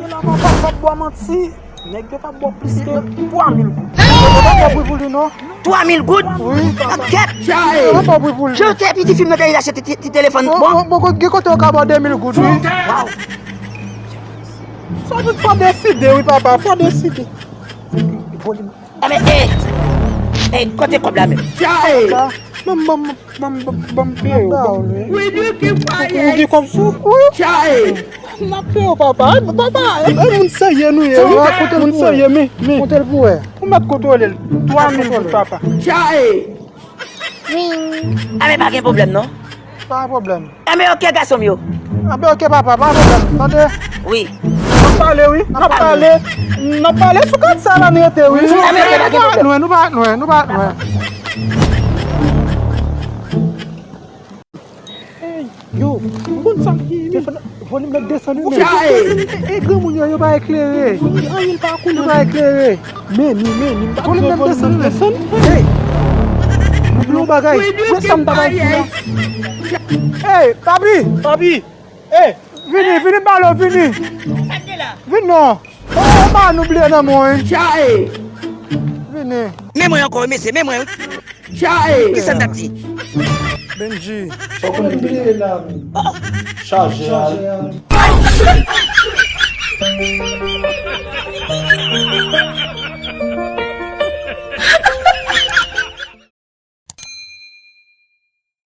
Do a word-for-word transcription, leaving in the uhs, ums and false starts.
Yo la, papa, p ap ba w manti. Nèg yo p ap ba w plis ke twa mil goud. Yo pa fè bri pou li, non. Twa mil goud? Wi. Ak kèt. Yo pa fè bri pou li. Jan te piti fi m nan te rive achte ti, ti, ti telefòn. Bon, bon, bon, gen kote yo ka ba w de mil goud, wi. Waw. Sa tout fò deside, wi, papa, fò deside. Volim. Enben, e, e, kote kòb la menm? Ban m, ban m, ban m, ban m, ban m peye w, ban m. Ou gen kòb sou ou? N ap peye w, papa. Papa, e, e, moun serye nou ye, wi. Moun serye, men, men. Konte l pou wè. Ou mèt kontwole l. Twa mil goud, papa. Ring. Enben, pa gen pwoblèm, non. Pa gen pwoblèm. Enben, oke, gason m yo. Enben, oke, papa, pa gen pwoblèm, tande? Wi. N ap pale, wi. N ap pale. N ap pale sou kat sa la n rete, wi. Enben, oke, pa gen pwoblèm. Nou, nou pa, nou, nou pa, nou. Ey, yo, ou konn sa ki, men, volim nan desann, wi, men. E, e, granmoun yo, yo pa eklere. Yo pa eklere. Men, men, men, men, volim nan desann, men. Ey, m ap di w yon bagay. Wè sa m ta bay fi la. Ey, papi. Papi. Ey, vini, vini, m pale w, vini. Vini non. Oh, pa nou bliye nan mwen. Vini. Men mwen ankò, mesye, men mwen. Kisa n t ap di? Benji. Fòk ou bliye la. Chaje a.